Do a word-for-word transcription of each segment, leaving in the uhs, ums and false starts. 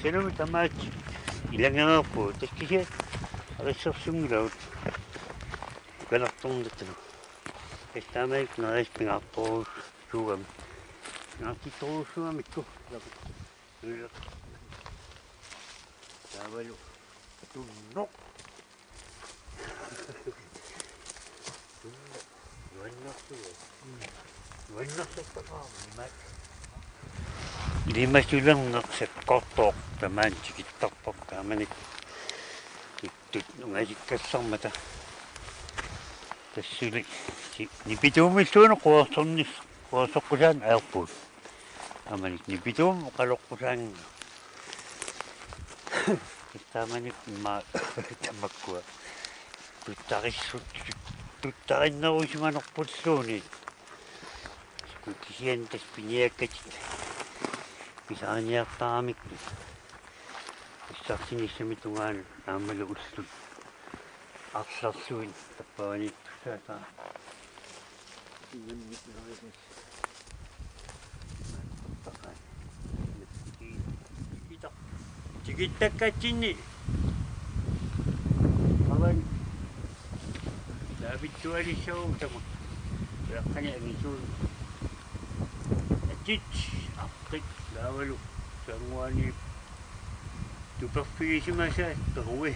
Ilami tamaat ilanngareerpugut, tassa kisianni arissorsunngilagut. Ukalertornittugu. Tassa taamanikkut nerisassat pingaartorujussuugamik. Pingaartittorujussuugamikku. Taavalu tunnoq. Tunnoq. Nuannersuaq. Nuannersuaq. Limas-, limasulerneq sakkortooq tamaani tikittarpoq taamanikkut. Tuttut ungasikkallarmata. Tassali ti-, nipituumilluunniit quersornis-, quersoqqusaannik ajorpugut. Taamani nipituumik oqaloqqusaanngilaq. Taamani immaqa tamakkua tuttarissut-, tuttarinnerusimanerpulluunniit. Kisianni tassa piniakkatik pisariniartaramikku. Pissarsinissami tungaanut aammalu ullut arlallugu tappavaniittussaataa. Tikittakkatsinni. Avan. Taavitsualissaguttama. Ujaqqani angisuun. Atit, aqqit, taavalu. Sanguani. Tuperfigisimasaat perui.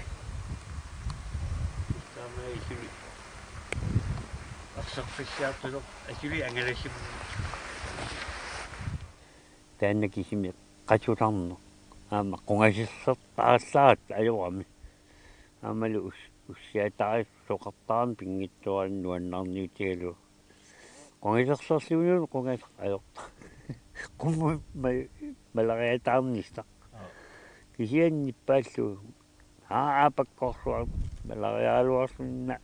Taamai suli. Arsarfissiartuloq asuli angalasimmi. Taanna kisimi qasularneq. Aamma qungasersortarallaat ajorami. Aammalu us-, ussiatarissoqartarami pinngitsoorani nuannaarniutigalugu. Qungasersorluunniit qungaseq ajortoq. Qummut ma-, maleriataarnissaq. Aa. Kisianni ippaallu. Aa, aapakkoorsuaq maleriaraluarlunga.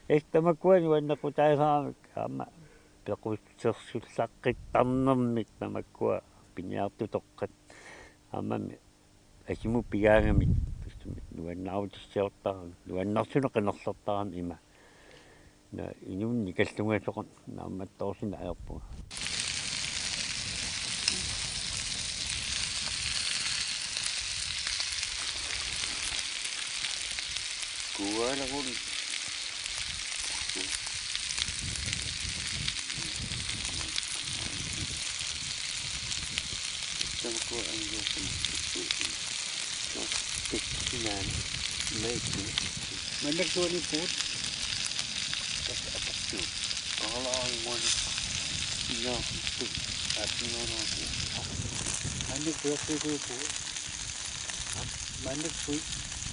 Esta makkuani uannequtaasaaramik aamma pequssersullaqqittarnermik tamakkua piniartutoqqat. Aammami asimut pigaangamik, tassami nuannaarutissiortarami, nuannersunik qinersortarami ima. Naa, inuunikallungasoqan naammattoorsinnaajorpunga. Kuaalagun. Tamakku anguukum. Tessinan. Maikku. Maannakkut tuaniippugut. Tassa atortugut. Qaalaanguani. Ina. Atingaanaaku. Maannakkut tuartuikuippugut. Maannakkut pui-,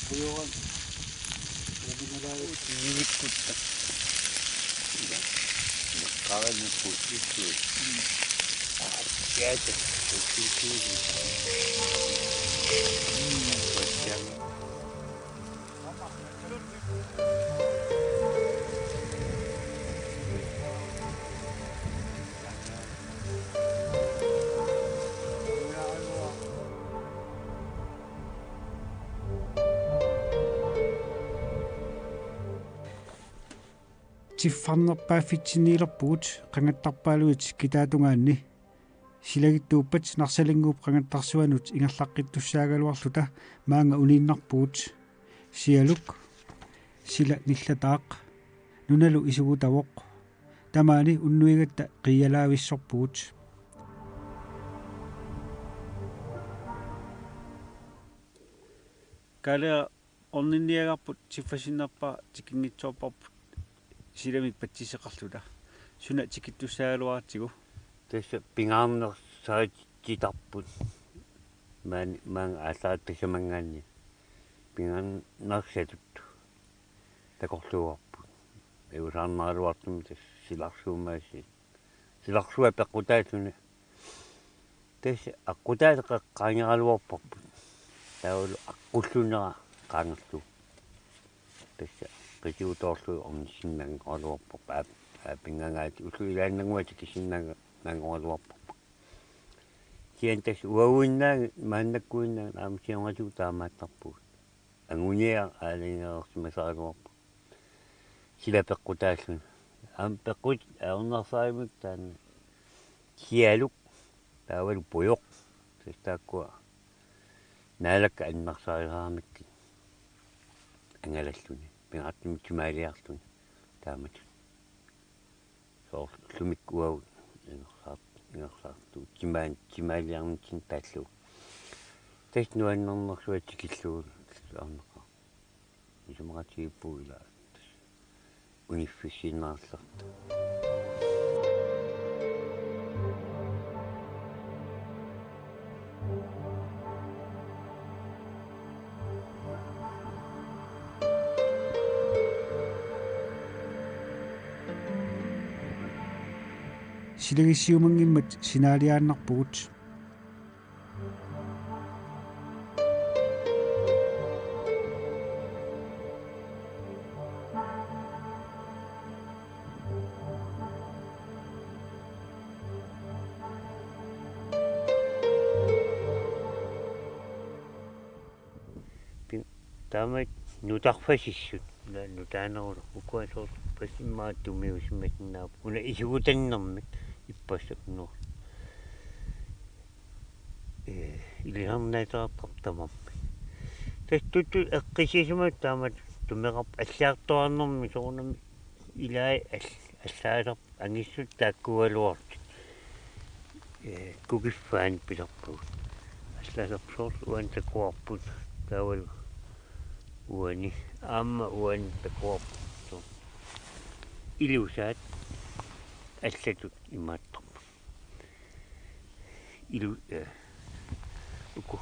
pujoran. Uanimalaarit. Nivikkutta. Ila. Qarannikkut issui. Aa, kiata. Issui. Mm. Tiffarnerpaaffitsinniilerpugut qangattarpaaluit kitaatungaanni. Silagittuuppat Narsalinnguup qangattarsuanut ingerlaqqittussaagaluarluta maanga uniinnarpugut. Sialuk, sila nillataaq, nunalu isugutavoq. Tamaani unnuigatta qiialaavissorpugut. Kaale orninniagarput tiffasinnerpaaq tikinngitsoorparput silamik patsisseqarluta. Suna tikittussaagaluaratsigu? Tassa pingaarnersaatitarput. Maan-, maanga aallaat tassamangaanniit. Pingaarnersatut takorluuarput. Iusaarnaraluartumik tassa silarsuumaasiit. Silarsua peqqutaalluni. Tassa aqqutaata qeqqaangeraluarparput. Taavalu aqqullunera qaangerlugu. Tassa qitiutoorlugu ornissinnaanngoraluarparput. Aap, aap, pinngangaatit ullut ilaannannguatik kisinnaanngoraluarparput. Kisianni tassa uaguinnaat maannakkuinnaat aamma siornatigut taamaattarpugut. Anguniagaq aalajangereersimasaraluarpoq. Sila peqqutaalluni. Aamma peqqutit ajornarsaramik taanna. Sialuk taavalu pujoq. Tassa taakkua Naalakkat annersaariaramikkit angalalluni, pingaartumik timaaliarluni taamatut. Soorlu ullumi uagut ingerlaar-, ingerlaartugut timaan-, timaaliarnitsinni taallugu. Tassa nuannernersuaq tikillugu arnaqaaq. Isumaqatigiippugut ila tassa uniffissiinnarluta. Silagissiumanngimmat sinaaliaannarpugut. Pi-, taama nutarfasissut, na-, nutaanerullugu ukua soorlu passimmaa tumiusimasinnaavoq. Una isugutannermik ippassaq unnuarlu. Ee, ilisarnaateqartarpoq tamarmik. Tassa tuttu eqqissisimasut taamatut tumeqarpoq, alliartuaarnermi soorunami ilai all-, allaasarput angissut taakkuugaluartut. Ee, kukiffaanni pilerpagut. Allaasarput soorlu uani takuarput taavalu uani aamma uani takuarput. Soorlu ilusaat allatut imaattarput. Ilu-, eh, uku,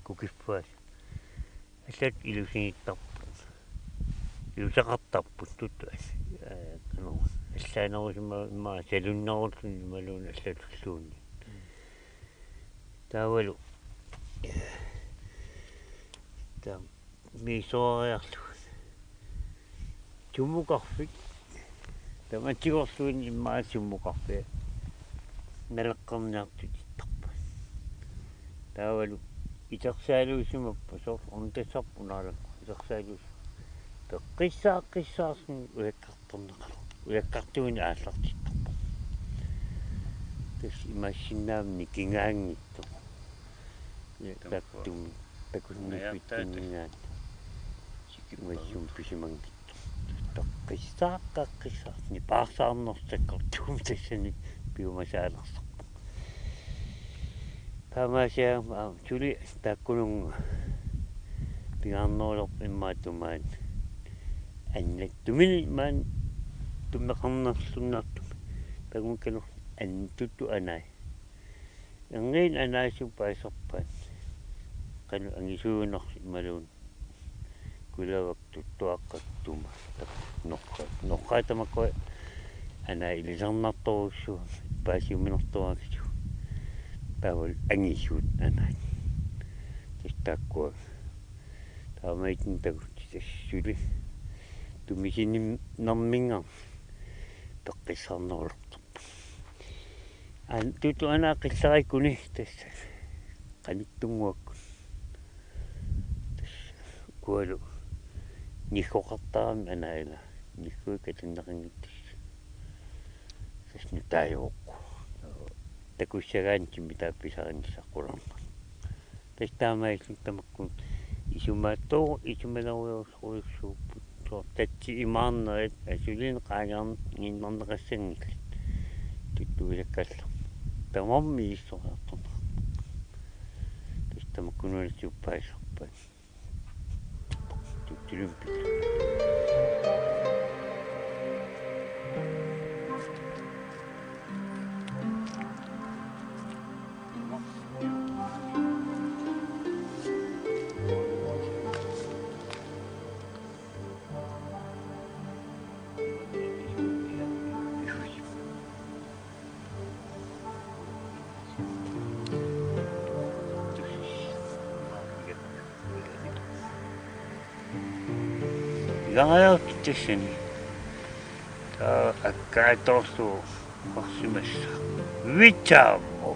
kukiffaat. Allatut ilusinittarput. Ilusaqartarput tuttu al-, eh, qanoq, allaanerusumik immaqa salunnerulluni imaluunniit allatulluunniit. Taavalu, eh, taam-, misissuariarlugu. Summukarfik. Tamatsigorluunniit immaqa summukarfik naleqqerniartutittarput. Taavalu itersaaluusimapput soorlu ornitassarput unaalakku itersaaluusi. Peqqissaaqqissaarluni ujakkartorneqarpoq. Ujakkartuunik aallartittarpoq. Tassa imaassinnaavoq nikingaanngitsoq. Ujakkartumi takunniffittunninngaanniit. Imaassinnaavoq pisimanngitsoq. Peqqissaaq-, peqqissaaq-, nipaarsaarnersoq sakkortuumik tassani piumasaalersorpoq. Taamaasiarama aamma suli taakkununnga pingaarnerulerpoq immaqa tumaani. Annattumini maani tumeqarnerluinnartumik. Takukkulu an-, tuttu anai. Erniinnaq anaasiupput aisarpaat. Qanoq angisuunersoq imaluunniit. Kulavak tuttuaqqat tuma. Noqqaat, noqqaat tamakkua anaat ilisarnartorujussuugamik, paasiuminartorujussuugamik. Taavalu angisuut anaat. Tassa taakkua. Taamaattumik takutti tassa suli. Tumisininnerminngaanniit peqqissaarnerulertarpoq. An-, tuttu anaat qillarakkuni tassa qanittunnguakkut. Tassa ukualu niggoqartaramik anaana niggui katanneqanngitsoq. Tassa nutaajuvoq. Takussagaanni timitaat pisarinissaq qularnaq. Tassa taamaalilluni tamakkua isumaattoq, isumalerujussuupput. Soorlu tatsit imaarnerit asuli qaangiinnarneqassanngillat. Tuttuisaqqallu. Tamarmik misissuariartorneqarput. Tassa tamakkununnga suppaasarpaat. Tuttulimpi. Ilaqajaartut tassani. Taa akkaatoorlu marsimas. Vitamo.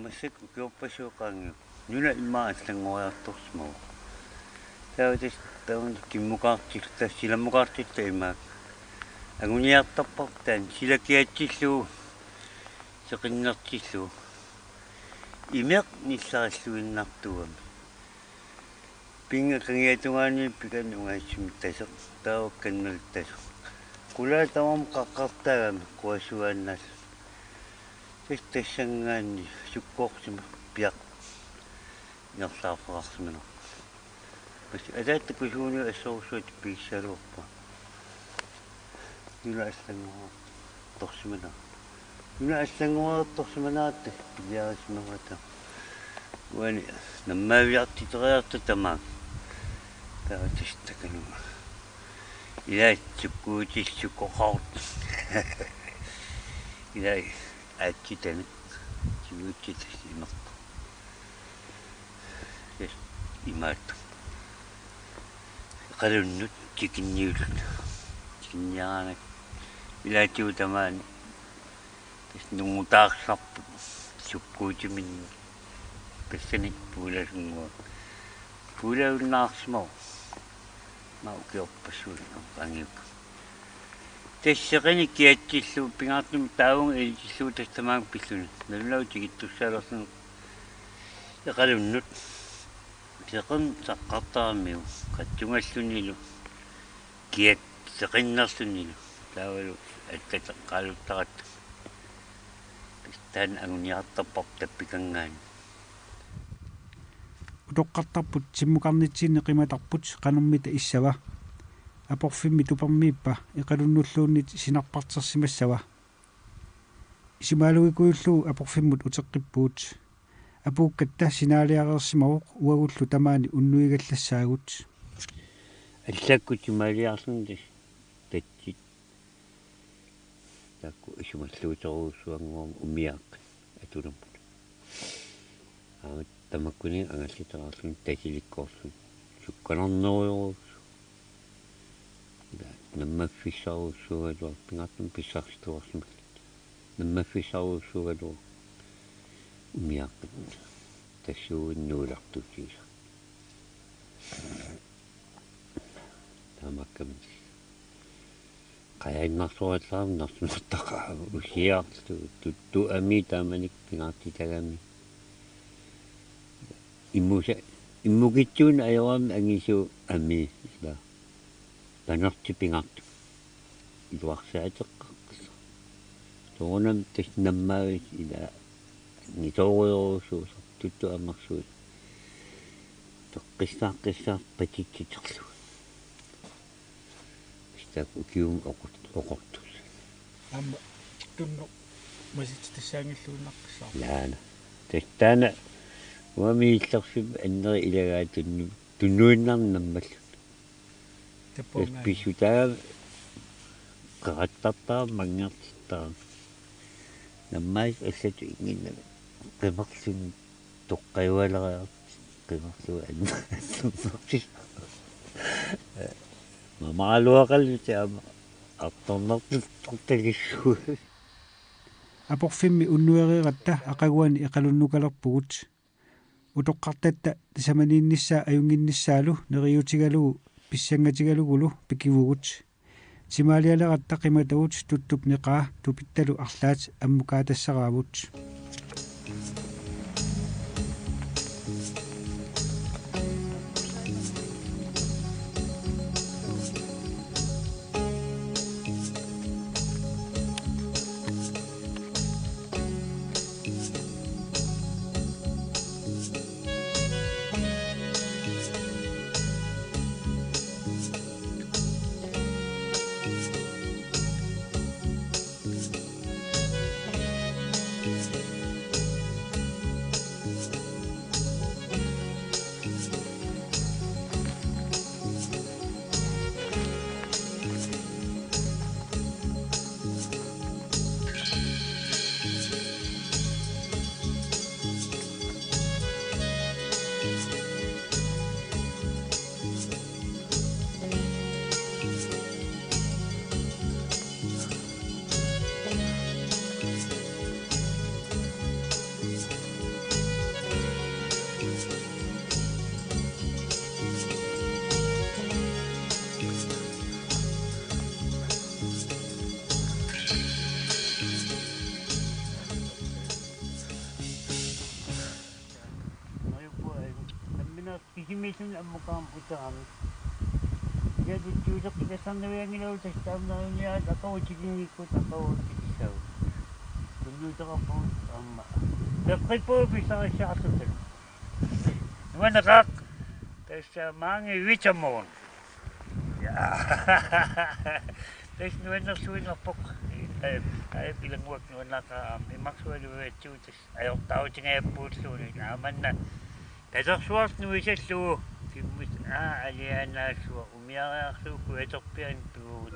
Assakku ukiorpassuit qaangiupput. Nuna immaqa allanngoriartorsimavoq. Taava tassa taanna kimmukaartilluta, silammukaartilluta imaak. Anguniartarparput taanna sila kiatsillugu, seqinnertillugu. Imeq nilleralluinnartuugami. Pinnga kangiatungaani pikanni ungassumik taseq, taava kannalu taseq. Qulaat tamarmik qaqqartaagami quassuaannaallutik. Tassa tassanngaanniit sukkoorsimasoq piaq ingerlaarfeqarsimanerpoq. Tassa ataatta kusuuniut assorsuaq pigissaluarpaa. Nuna allanngoriartorsimanera. Nuna allanngoriartorsimanera tassa piliarisimavara. Uani nammaaviartiteriarta tamaat. Taava tassa takanunga. Ilai sukkuutillu sukkoqaartut. Ilai aatsitanik. Siguutsit tassa imerpoq. Tassa imaattoq. Eqalunnut tikinniullutik. Tikinniaraangat. Ilaatigut tamaani. Tassa nungutaarlarput sukkuutiminnik. Tassani puulasunnguaq. Puulagunnaarsimavoq. Immaqa ukiorpassuit qaangiupput. Tassa seqineq kiatsillugu pingaartumik taavunga ilitillugu tassa tamaanga pilluni. Nalunagu tikittussaalerluni eqalunnut. Seqernup saqqartaramiuk qatsungallunilu kiat seqinnerlunilu. Taavalu allateqqaaluttaratta. Taanna anguniartarparput tappikanngaanniit. Utoqqartarput timmukarnitsinni qimatarput qanormita issava. Aporfimmi tupermiippa eqalunnulluunniit sinarpartersimassava. Isumaalugikuullugu aporfimmut uteqqippugut. Apuukkatta sinaaliareersimavoq uagullu tamaani unnuigallassaagut. Allakkut timaaliarluni tassa tatsit. Taakku isumalluuterujussuanngorami umiaaqqat atulammut. Aamma tamakkuninnga angallataqarluni tasilikkoorluni sukkanarnerujorujussuuvoq. Ila nammaffissarujussuugaluaq pingaartumik pissarsituarsimalluta. Nammaffissarujussuugaluaq umiaaqqat tassuugunik nuulartuutigisarput. Taamaakkamik. Qajaannarsuallaarami narsunartaqaaq usiarlu tuttu amii taamanikkut pingaartitagami. Immusa-, immukitsuuneq ajorami angisuut amii ila. Panertik pingaartumik. Iluarsaateqqaartoq. Soorunami tassa nammaavisa ila angisoorujorujussuusarput tuttu amersuut. Toqqissaaqqissaaq patitsiterlugu. Tassa taakku ukiumut oqor-, oqortussat. Aamma tunnoq masitsitassaanngilluinnaqqissaarpoq. Naana. Tassa taanna uanga miillerfimmi anneri ilagaat tunnu-, tunnuinnarnik nammalluni. Tassa tappunga pissutaagami qerattartarami manngertartarami. Nammaasut allatut innginnami qimerluni toqqajualeriarlutik qimerlugu annertussarput. Mamaraluaqalutik aamma artornartut tortagissuugut. Aporfimmi unnuereeratta aqaguani eqalunnukalerpugut. Utoqqartatta tasamaniinnissaa ajunnginnissaalu neriuutigalugu pissangatigalugulu pikivugut. Timaalialeratta qimatagut tuttup neqaa tupittalu arlaat ammukaatassaraavut. Isumik ammukaammut uterami. Iatuttuuteqqikasarnavianngilagut tassa taamnaruniaat aqagu tikinngikkuit aqagu tikissagut. Tunniuteqarpugut aamma. Peqqippugut pissarissaarluta. Nuanneqaaq. Tassa maangi Richard Moon. Ja. Tassa nuannersuinnarpoq. Ai, ai, ilannguaq nuannaaqaaq aamma. Imarsualuiatsigut tassa ajortarutingajappuulluunniit. Aamanna. Tasersuartut nuisallugu, kimmus aa alianaasua umiariarlugu kujatorpianut pivugut.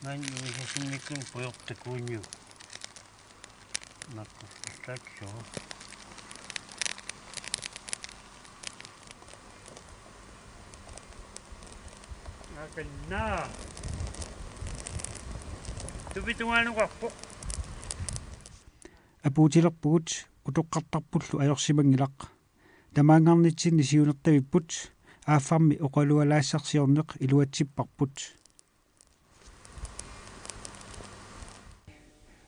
Maanna uisasinnikkun pujortakuuniuk. Nakku, tassoo. Akanna. Tupitungaanukappoq. Apuutilerpugut utoqqartarpullu ajorsimanngilaq. Tamaanngarnitsinni siunertavipput, aaffarmi oqalualaassarsiorneq iluatsipparput.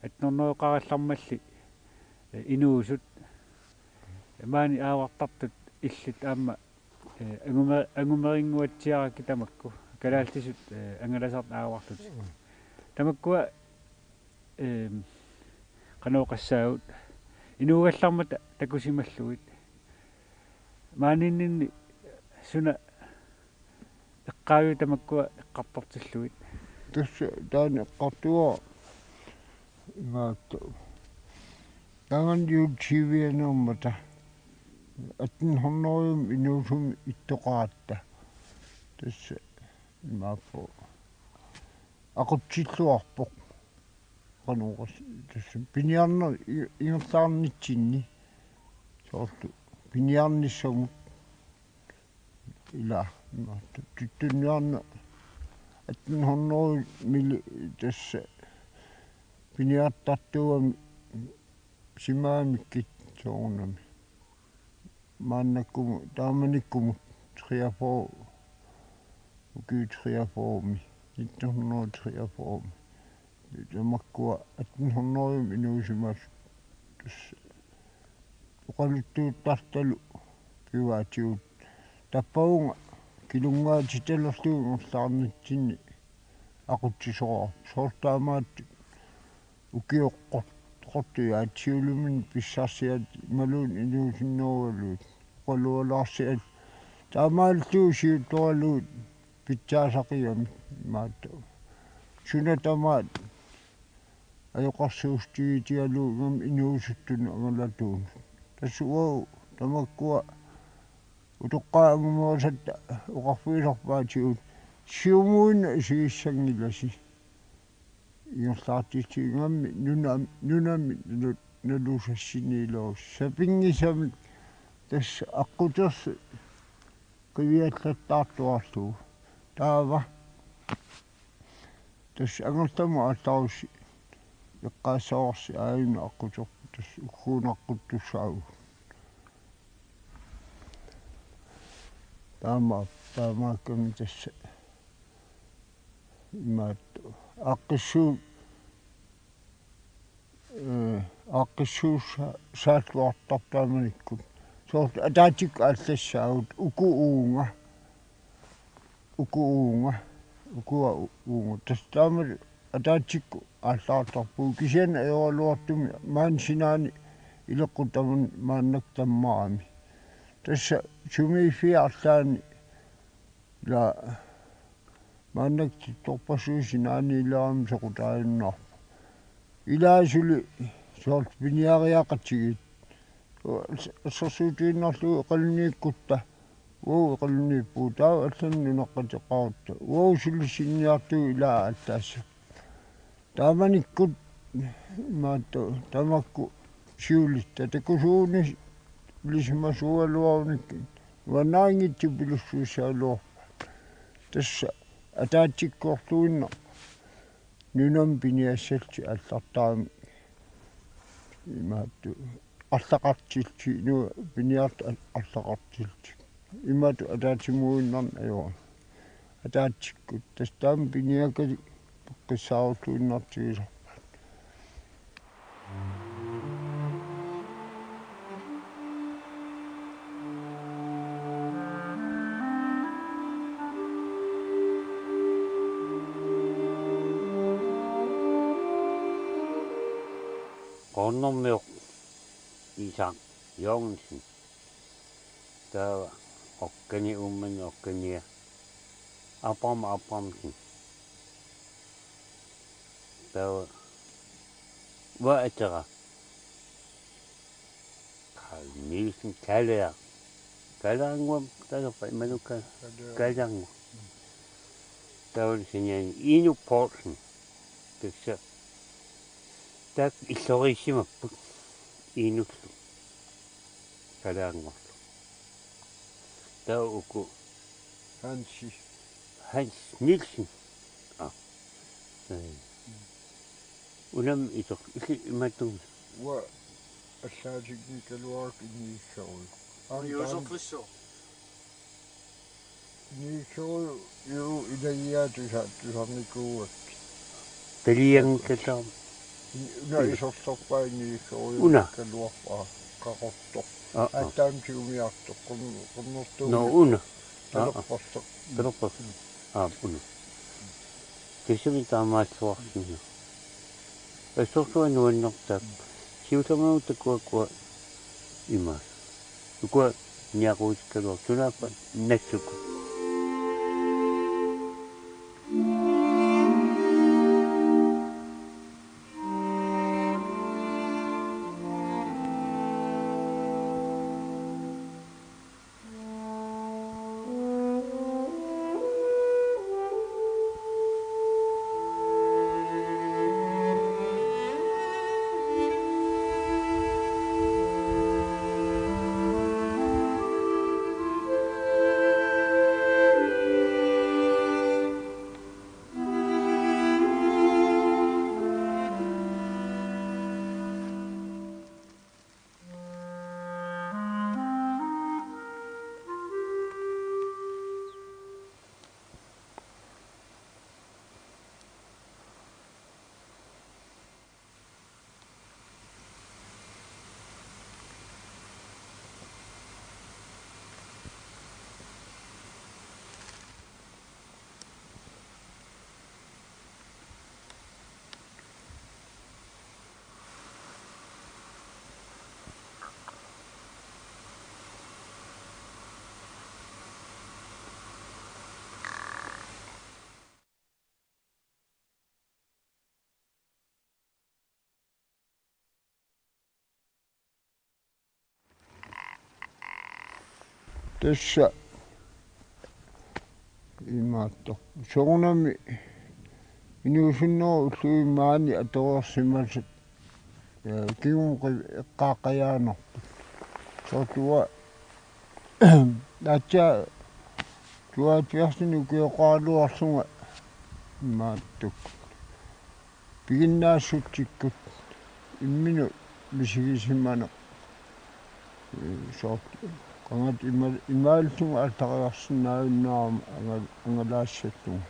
Attenhundredeqarallarmalli, eh, inuusut, eh, maani aavartartut illit aamma, eh, angume-, angumerinnguatsiarakkit tamakku, kalaallisut, eh, angalasartut aavarlutik. Tamakkua, eh, qanoq oqassaagut, inuugallarmata takusimallugit. Maaniinninni suna eqqaaviuk tamakkua eqqartortillugit? Tassa taanna eqqartuara imaattoq. Taanna YouTube-ianermata attenhundredemi inuusumik ittoqaratta. Tassa imaappoq aqutsilluarpoq. Qanoq oqas-, tassa piniarner-, i-, ingerlaarnitsinni. Soorlu piniarnissamut. Ila, imaattoq, tuttunniarneq attenhundredemili tassa piniartartuugami simaamikkit soorunami. Maannakkumut, taamanikkumut treogfyrre, ukiut treogfyrremi, nitten hundrede og treogfyrremi. Tamakkua attenhundredemi inuusimasoq tassa oqaluttuuttartalu pivaatigut tappavunga kilungaatitalerlugu ingerlaarnitsinni aqutsisoqarpoq. Soorlu taamaattut ukioqqortoqartut, aatsaat siuliminni pissarsiat imaluunniit inuusunnerugaluit oqalualaarsiat. Taamaalillugu siuttoralugu pitsaasaqigamik imaattoq. Suna tamaat ajoqersuussutigigalugu ingammik inuusuttunut angalatuunut. Tassa uagut tamakkua utoqqaat angumerisatta oqarfigisarpaatigut: Siumuinnaq isigissanngilasi. Ingerlaartitsigut ingammik nunam-, nunamik nalu-, nalusassiniilerussi. Sapinngisamik tassa aqqutersi qiviallattaartuarlugu. Taava tassa angerlamut aallarussi eqqaassavarsi aajuna aqquterput, tassa ugguuna aqquttussaavugut. Taama, taamaakkami tassa imaattoq aaqqissuus-, ee, aaqqissuussa-, saalluartarpoq taamanikkut. Soorlu ataatsikkut aallassaagut uku uunga. Uku uunga. Ukua u-, uunga. Tassa taama ataatsikkut aallartarpugut, kisianni ajoraluartumik maani sinaani ileqqut tamanna maannakkut tammarami. Tassa sumiiffiit arlaanni ila maannakkut tittorpassuit sinaaniilerami soqutaajunnaarpoq. Ilaa suli soorlu piniariaqatigiit. Assersuutigiinnarlugu eqalunniikkutta. Uagut eqalunniippugut, taava allanut nunaqqateqarutta. Uagut sulissinniartugut ilaa aallaassapput. Taamanikkut imaattoq tamakku siulitta takusuunik ilisimasuugaluarunikkit nuannarinngitsut pilussuussagaluarpaat. Tassa ataatsikkoorluinnaq nunamik piniassallutik aallartaramik imaattoq arlaqartillutik, inuit piniartut ar-, arlaqartillutik. Imatut ataatsimuinnarneq ajorami. Ataatsikkut tassa taama piniakkat peqqissaarulluinnartigisarpaat. Qoornermioq Isak Jørgensen. Taava Okkani, Uummannaq Okkania. Abraham Abrahamsen. Taava uanga atera Carl Nielsen, Kaaleaq. Kaaleaq-annguamik talerpa imaluunniit Ka-, Kaaleaq-annguaq. Taava saniani Inuk Poulsen. Tassa taakku illoriissimapput Inullu Kaaleaq-annguarlu. Taava uku Hansi. Hans Nielsen. Aa. Ee. Unami itoq, illit imatut? Uanga allaatinngikkaluarakku Inigissarujuk. Aamma Josef taanna Risso. Inigissarujuk ilagiaat tusa-, tusarnikuugakkit. Talianngikkaluarami. Una Ila. Isorlerpaa Inigissarujuk. Una. Kaluarpaa Qaqortoq. Aa, aa. Aatsaammi tigumiartoq qim-, qimmertuumi. Nå, una. Aa, aa. Talerportoq. Talerportoq. Aa, una. Tassami taamaassuarsinnaa. Assorsuaq nuannertaaq. Siullermik takuakua ima. Ukua niaquutikkaluarput sunaaffa nassukku. Tassa imaattoq. Soorunami inuusunnerup ullumi maani atoriarsimasat, ee, kingumut eqqaaqqajaannarput. Soorlu uanga aatsaat tooghalvfjerdsinik ukioqaraluarlunga imaattoq. Piginnaassutsikkut imminut misigisimaneq. Ee, soorlu qangat ima-, imaallunga aallartiinnarsinnaajunnaarama angal-, angalaassallunga.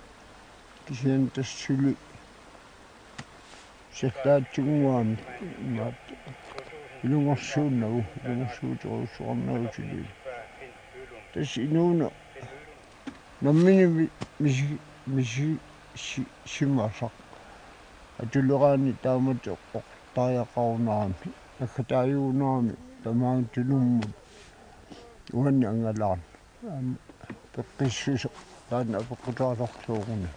Kisianni tassa suli sallaatsunnguamik imaattoq ilungersuunnagu, ilungersuuterujussuarnagu suli. Tassa inuuneq nammineq mi-, misi-, misi-, si-, simasaq. Atuleraanni taamatut eqqortariaqarunarami, naggataajugunarami tamaanga tunummut uanni angalaarneq. Aamma peqqissuseq taanna apeqqutaasorsuuguni.